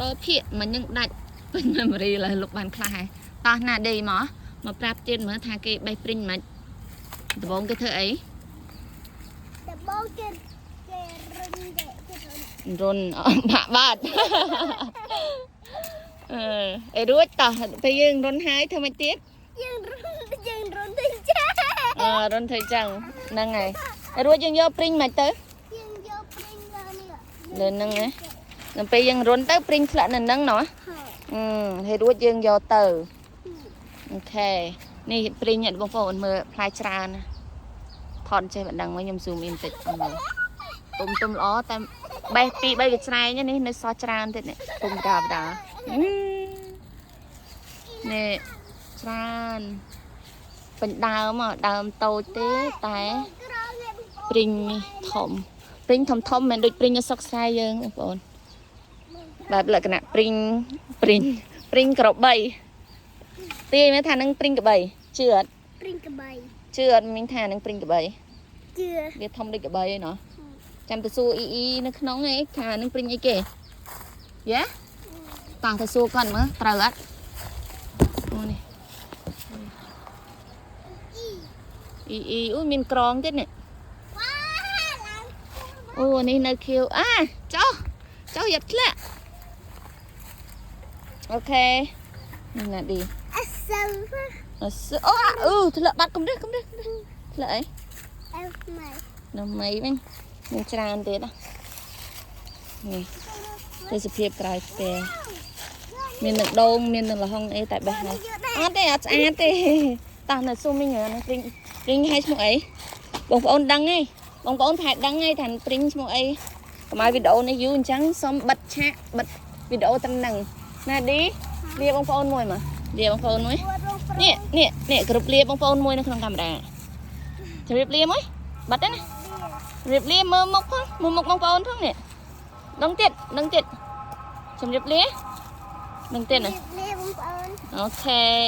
តភាកមិននឹងដាច់ពេញ memory ឡើយលុបបានខ្លះហើយតោះណាឌីមកមកប្រាប់ទៀតមើលថាគេបេះព្រីងមិនដំបូងគេធ្វើអី ដំបូងគេគេរុញគេគេរុញ រុនអបាក់បាត់ អឺអីរួចតោះពេលយើងរុនហើយធ្វើម៉េចទៀត យើងរុញយើងរុញទៅចា អឺរុនធ្វើចឹងហ្នឹងហើយហើយរួចយើងយកព្រីងមិនទៅ យើងយកព្រីងលើនេះ លើហ្នឹងហ៎ដល់ពេលយើងរុនទៅព្រីងធ្លាក់នៅហ្នឹងណោះ ហើយ អឺហើយរួចយើងយកទៅ okay នេះព្រីងអ្នកបងប្អូនមើលផ្លែច្រើនណាថតចេះបណ្ដឹងមកខ្ញុំ zoom in តិចមើលទុំទុំល្អតែបេះពីរបីកច្រែងនេះនៅសល់ច្រើនទៀតនេះទុំដាបដានេះច្រើនពេញដើមហ៎ដើមតូចទេតែ ក្រងឯងបងប្អូន ព្រីងនេះធំព្រីងធំធំមិនដូចព្រីងនៅស្រុកស្រែយើងបងប្អូនបែបលក្ខណៈព្រីងព្រីងព្រីងក្របីទាយមើលថានឹងព្រីងក្របីជឿអត់ ព្រីងក្បី ជឿអត់មីងថានឹងព្រីងក្របី ជឿ វាធំដូចក្របីឯណោះចាំទៅសួរអ៊ីអ៊ីនៅក្នុងឯងថានឹងព្រីងអីគេយ៉ាតោះទៅសួរគាត់មើលត្រូវអត់អូនេះអ៊ីអ៊ីអូមានក្រងទៀតនេះ វ៉ាឡើង អូនេះនៅខៀវអាចុះចុះយ៉ាត់ធ្លាក់ okay នេះណាឌី អសូវ អសអូអឺធ្លាក់បាត់កុំរះកុំរះកុំរះធ្លាក់អី អើម៉ែ នៅមីវិញមានច្រើនទៀតណានេះទេសភាពក្រោយផ្ទះមាននឹងដូងមាននឹងល្ហុងអីតែបេះហើយអត់ទេអត់ស្អាតទេតោះនៅស៊ុំវិញហ្នឹងព្រីងព្រីងឲ្យឈ្មោះអីបងប្អូនដឹងហីបងប្អូនថែដឹងហីថាព្រីងឈ្មោះអីកុំឲ្យវីដេអូនេះយូរអញ្ចឹងសុំបិទឆាកបិទវីដេអូត្រឹមហ្នឹងណាឌីលាបងប្អូនមួយមកលាបងប្អូនមួយ នេះនេះនេះគ្រប់លាបងប្អូនមួយនៅក្នុងកាមេរ៉ាជម្រាបលាមួយបាត់ទេណាជម្រាបលាមើលមុខផងមើលមុខបងប្អូនផងនេះដងទៀតដងទៀតជម្រាបលាដងទៀតណា លាបងប្អូន okay.